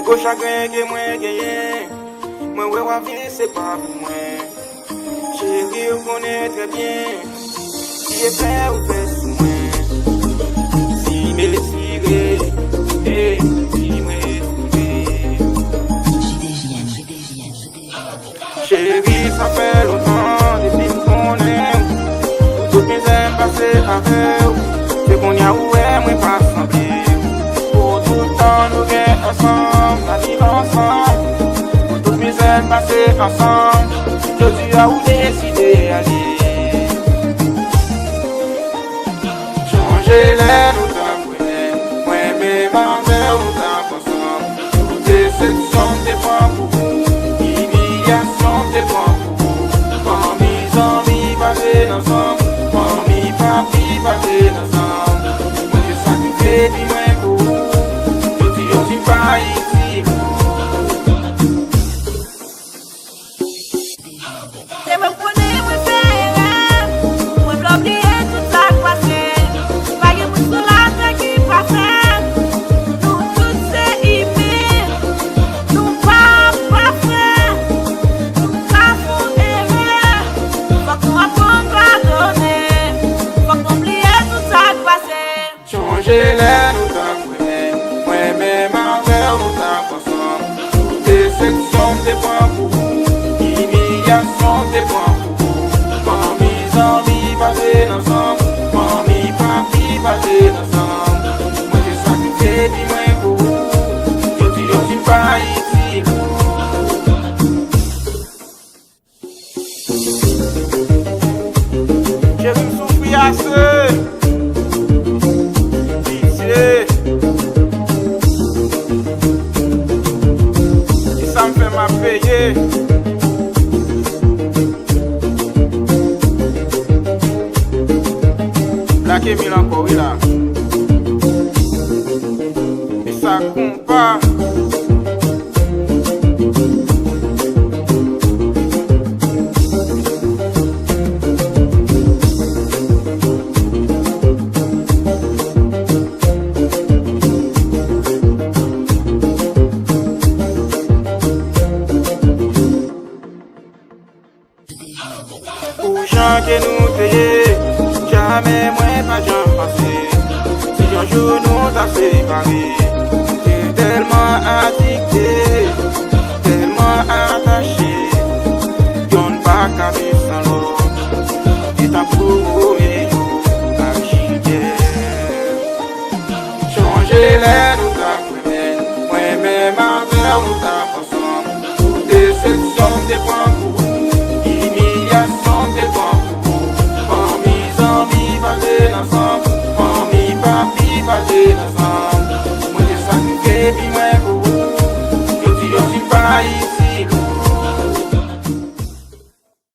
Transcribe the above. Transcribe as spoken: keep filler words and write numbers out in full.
Gwo chagren ke mwen genyen, mwen wè w avanse pa pou mwen. Cheri, ou konnen trè byen ki efè ou fè sou mwen. Si m retire, eh, si m retire. Cheri, sa fè lontan depi m konnen w. Pou tout mizè m pase avè w, se kounye a ou wè mwen pa sanble w. Pou tout tan nou gen ansanm, n ap viv ansanm. Pou tout mizè n pase ansanm, jodi a ou deside ale. Sonje lè nou t ap renmen, mwen menm avè w nou t ap ansanm. Tout desepsyon m te pran pou ou, imilyasyon m te pran pou ou. Fanmi, zanmi pa te nan san m, fanmi, papi pa te nan san m. Mwen te sakrifye vi mwen pou ou, jodi yo fin pa itil ou. Se mwen konnen mwen fè erè, mwen vle w bliye tout sa k pase. Pa gen moun sou latè ki pafè. Nou tout se imen, nou pa pafè. Nou ka fè erè, fòk nou aprann padone. Fòk nou bliye tout sa k pase. Sonje lè nou t ap renmen, mwen menm avè w nou t ap ansanm. Tout desepsyon m te pran pou ou, imilyasyon m te pran pou ou. Fanmi, zanmi pa te nan san m, fanmi, papi pa te nan san m. Mwen te sakrifye vi mwen pou ou, jodi yo fin pa itil ou. Cheri, m soufri ase. Pitye. Kisa m fè m ap peye? Blak Emil ankò, wi la. E sa konpa. Pou jan ke nou te ye, jamè mwen pa janm panse si yon jou nou ta separe. M te tèlman adikte, tèlman atache, yonn pa ka viv san lòt. Te tankou Romeo ak Jilyèt. Sonje lè nou t ap renmen, mwen menm avè w nou t ap ansanm. Tout desepsyon m te pran